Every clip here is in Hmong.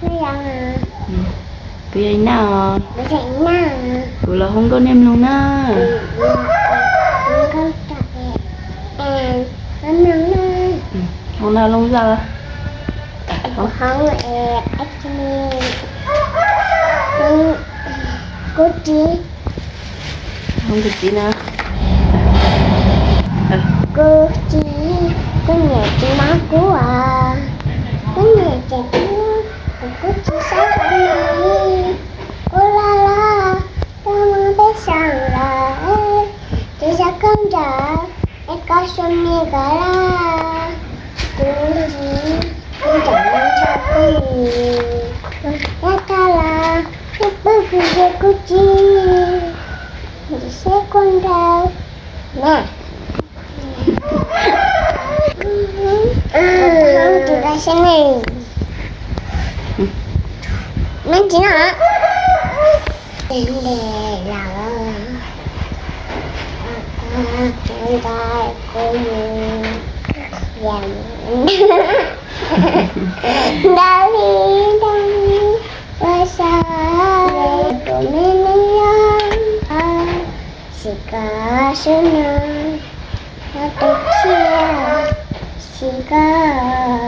Kuv yog Ib Naj os. Kuv los hu nkauj nej mloog na. Hu no loo zaj. Kuv txiv, kuv txiv na, kuv txiv, kuv niam tsis mab kuv os, kuv niam tseem tub, kuv txiv saib qhov no, kuv loj loj, koj muab peb xyaw los, tsis xyaw koj ncaws, es koj xyaw niam koj laj, kuv txiv, kuv ncaws no ntshaw kuv niam, yog tag los, kuv pw kuv ze kuv txiv, ntxim siab kawg nkaus na. Tus dab xyab ne, me ntsis no. Ntes lawm, nqa kuv mus, ntawd li ntawd li, ua sa, tus me me yog, xij koj sub no, tus tsiaj, xij koj,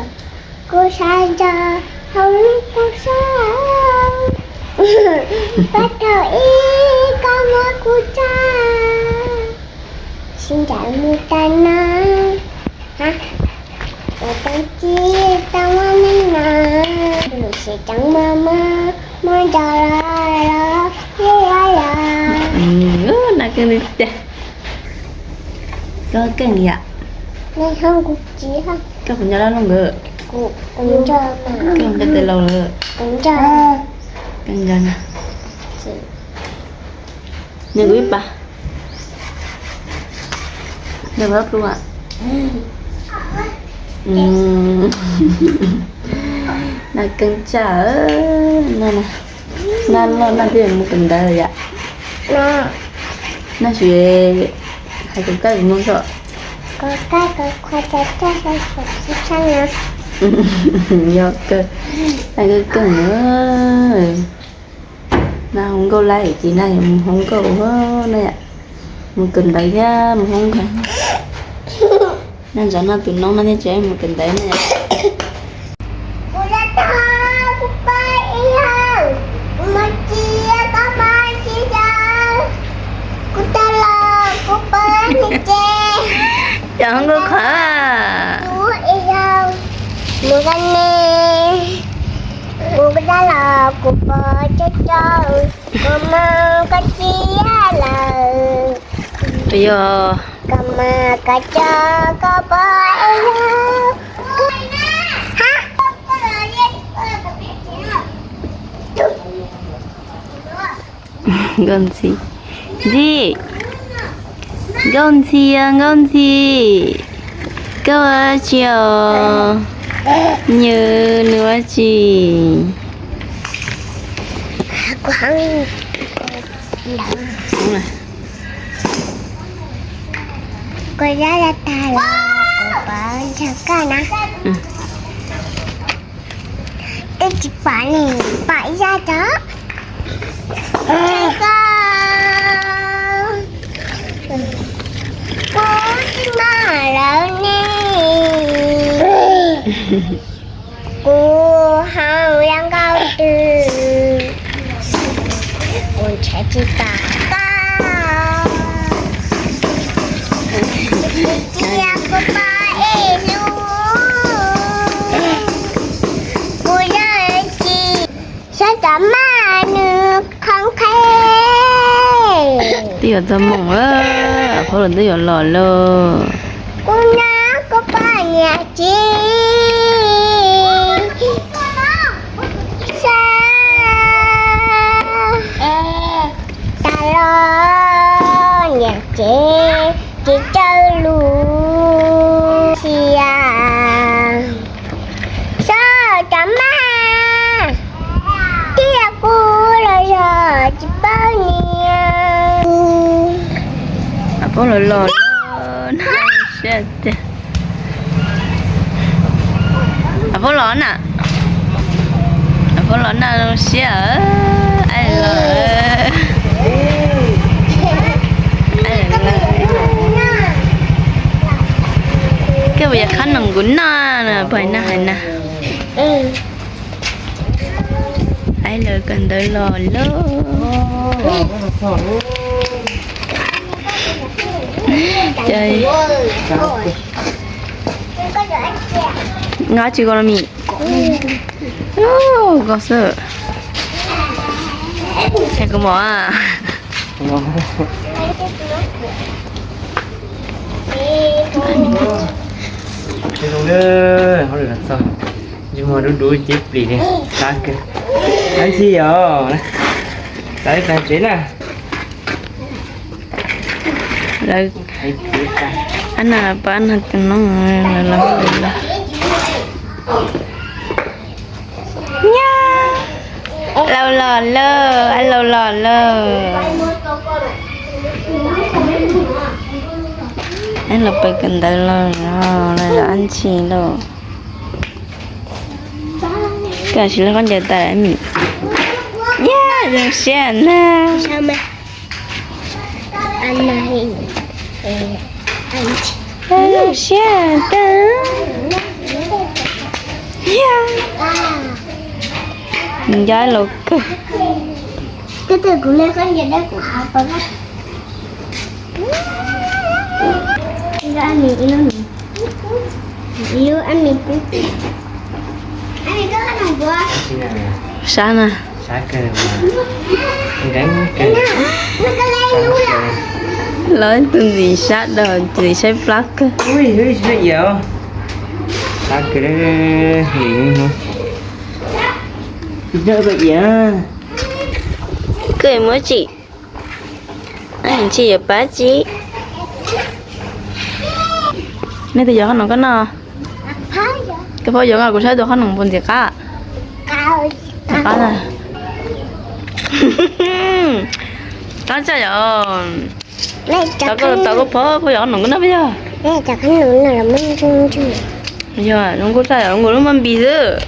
kuv sab ntsag hauv lub kua sab, pab thaum ib koj muab kuv tsa, sib ncaim mus tas no, ua tau txij tau muaj neej no, lub siab ceev mos mos, muaj nco los los, ua los. Nas keej tiag tiag. Koj keej yam. Koj puas nco dab laug nkawd? Koj nco tes laus lawm? Koj nco na. Nws kuv ib pas. Nws kuv ib pas. Nas keej tshaj. Nas loj Nas twb mus kawm ntawv yom. Nas sim hais kom kaj kuv mloog tso. Yog kawg, Nas keej keej na. Nas hu nkauj lawm ces Nas yuav mus hu nkauj na yom. Mus kawm ntawv thiab mus hu nkauj. Nas ntxov no tus noob no thiaj tseem mus kawm ntawv na yom. Kuv tab tom kuv pab ib yawg, kuv mus txiav koj pab tsis tau, kuv tau los kuv pab nws ces. Cov nkauj qhov kuv ib yawg, mus koj ne, kuv tab los kuv pab tsis tau, kuv mus koj txiav lawm. Yog koj mas koj coj koj pab ib yawg. Nkauj Ntxhi, Ntxhi, Nkauj Ntxhi, Nkauj Ntxhi, koj ua tsi os? Nws, nws ua tsi? Kuv yog tag los kuv pab ntshaw koj na. Twb tsis pom li, pom ib zaj tso. Koj, kuv tsis maj lawm ne. Kuv hauv yog nkauj twg, kuv ntshaw tsis tau koj. Cia kuv pab ib hnub, kuv yog tsis, xyov cov maj nws qhov nqhe. Twb yuav txog moos, Phaub Laus twb yuav los lawm. Kuv nyob kuv poj niam txiv, sab tas los niam tsev tsis caw lus xiam. Xyov cov maj tiag kuv los yog tsis paub niam. Phaub Laus los, Phaub los na. Ua los noj zoo siab. Koj puas yog qhab noom kuv noj na, puas hais na hais na. Aib lawv kawm ntawv los lawm. Nqa tsis koj los mis. Koj xwb. Hais koj mos. Zoo, hauj lwm los txog, ntsej muag dub dub ceb plis li, qab kawg. Ab ntxhi os, txav ib plag tsev na. Lawv, ab na, pab ab na tus no, lawv los, lawv los. Nyab, laus los lawm, ab laus los lawm. Ab los pawg kawm ntawv los, los ab ntxhi lauj. Koj sim lawv khaub ncaws tas lawm. Nyab, zoo siab na. Zoo siab tag. Nco laus kawg. Sab na. Los tus ntxim sab dag, tus ntxim saib plab kawg. Koj muab tsim. Tsis yuav pab tsis. Nej tus yog qhob noom koj noj. Koj paub yuav noj kuv saib tus qhob noom puas ntxim qab. Qab na. Qab tshaj yom. Tau koj pab, koj yuav qhob noom koj noj puas yog? Yog zoo nkauj tshaj yom, zoo nkaus lub maj npis xwb.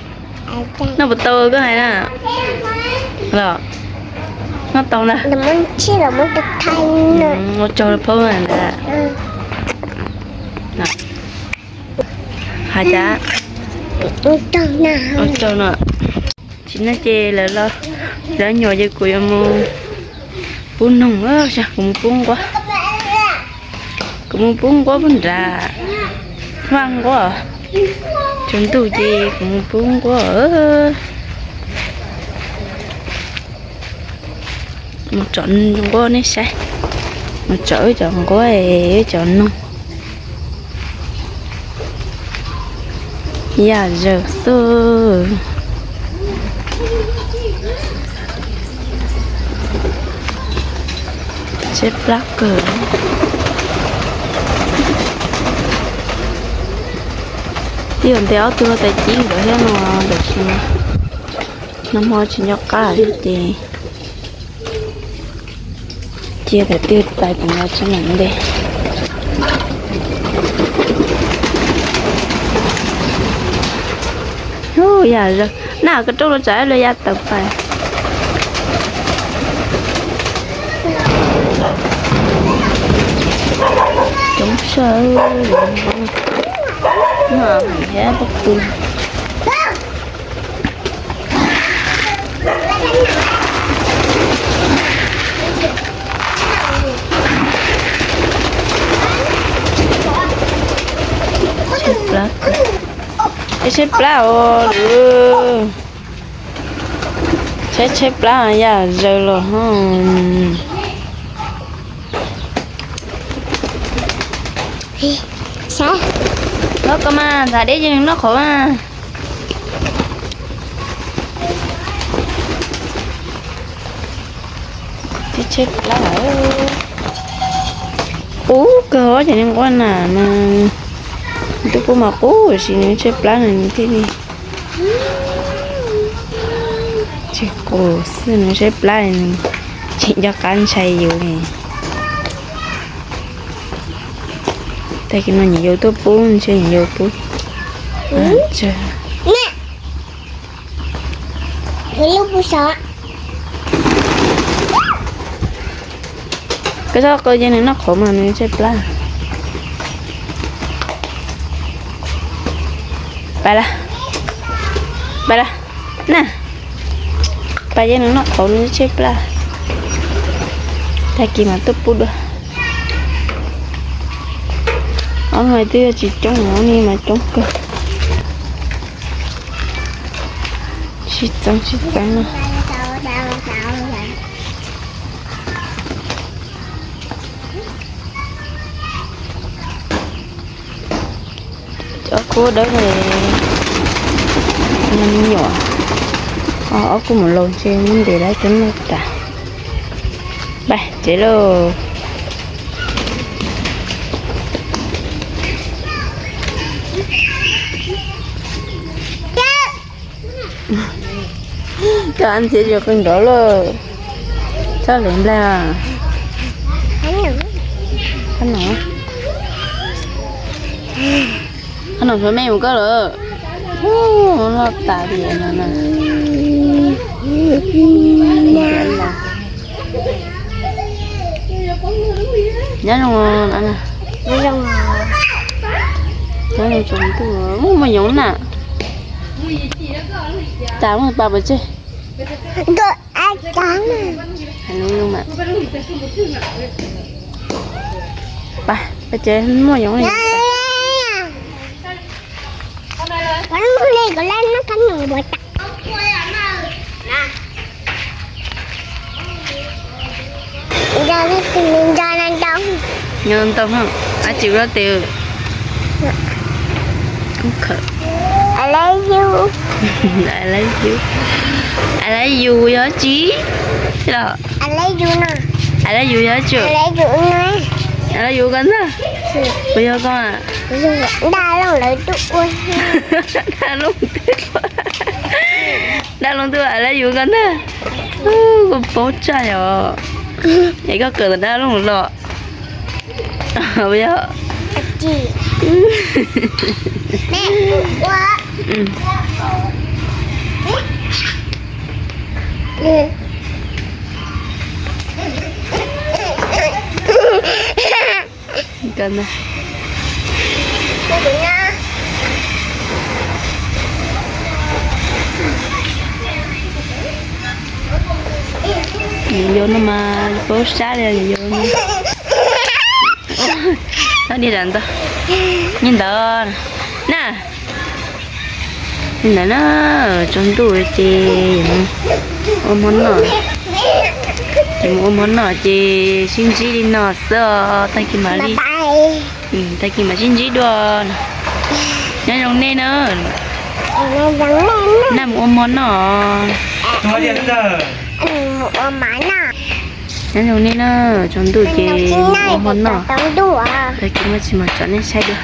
Noj puas tau koj hais na? Los noj tau ntag. Ua tsaug phob ntag. Hais tias ua tsaug no. Tsis no ces lawv los, lawv nyuam ces kuv yuav mus pub noog, kuv mus pub nquab. Kuv mus pub nquab pub nrad, vaj nquab, tsaus ntuj ces kuv mus pub nquab. Mus tsom nquab nej saib, mus tsom wb cov nquab, wb cov noog. Yam zawm xwb. Tshaib plab kawg. Twb yog ntes ob tug tais cib nkawd thiab no, tab sis nag hmo tsis nco qab thiab ces cia tais twg tais tais no tsis mam ntes. Ub, yam zawm na, koj rau los tsam los ya tawm pais. Coob sawb, no thiab pob kws. Tshaib plab os, tshaib, tshaib plab yam zawm los. Noj koj mas, ntxhais deb ces nws noj qhauv mas. Tshaib plab. Qub kawg os, cov niag nquab na mas twb pub mas qub, tiam sis nws tshaib plab no nws thiaj li tsis qus xwb, nws tshaib plab nws tsis nco qab ntshai yus li. Tag kis no nyiam yus tuaj pub, ntshe nyiam yus pub. Tshaib, Koj txhob qw ces nws noj qhauv mas nws tshaib plab. Pais lawm, pais lawm na. Pais ces nws noj qhauv nws tshaib plab. Tag kis mas tuaj pub dua. Ob no twb yog tsis coob, ob no mas coob kawg. Sib txeeb sib txeeb no. Ob kub dawb ne, me nyuam. Ob kub mus laus ntshe muab ntes lawm cov no tas. Pais tsev lauj. Koj ntxiv tsis qw nrov lawm. Txhob lwm nplaig. Qab no, qab no suav me mus koj lawm. Loj tas li no na. Nyob zoo, nyob zoo tsaus ntuj, muaj yoov na. Tas muaj pas pov tseg. Pas, pas tsev muaj yoov li. Nyob ntau, ab tsis ua tes. Kub khawm. I love you. I love you. I love you yog tsi? Los I love you no. I love you yog tsi? I love you no. I love you koj ntag. Puas yog koj? Dab Looj lawv tuaj ua. Dab Looj twb ua I love you koj ntag. Koj paub tshaj yom. Es koj kawm ntawm Dab Looj los? Yog. Yus yau no mas paub sab li yus yau. Txhob dig zam ntau. Nyob ntawd na. Li ntawd na, tsaus ntuj ces ua hmo noj. Ces mus ua hmo noj ces sib ntsib li no xwb os, tag kis mam li, tag kis mam sib ntsib dua. Nyob zoo nej na. Naj mus ua hmo noj. Nyob zoo nej na, tsaus ntuj ces mus ua hmo noj. Tag kis mam tsis mam tsom nej saib dua.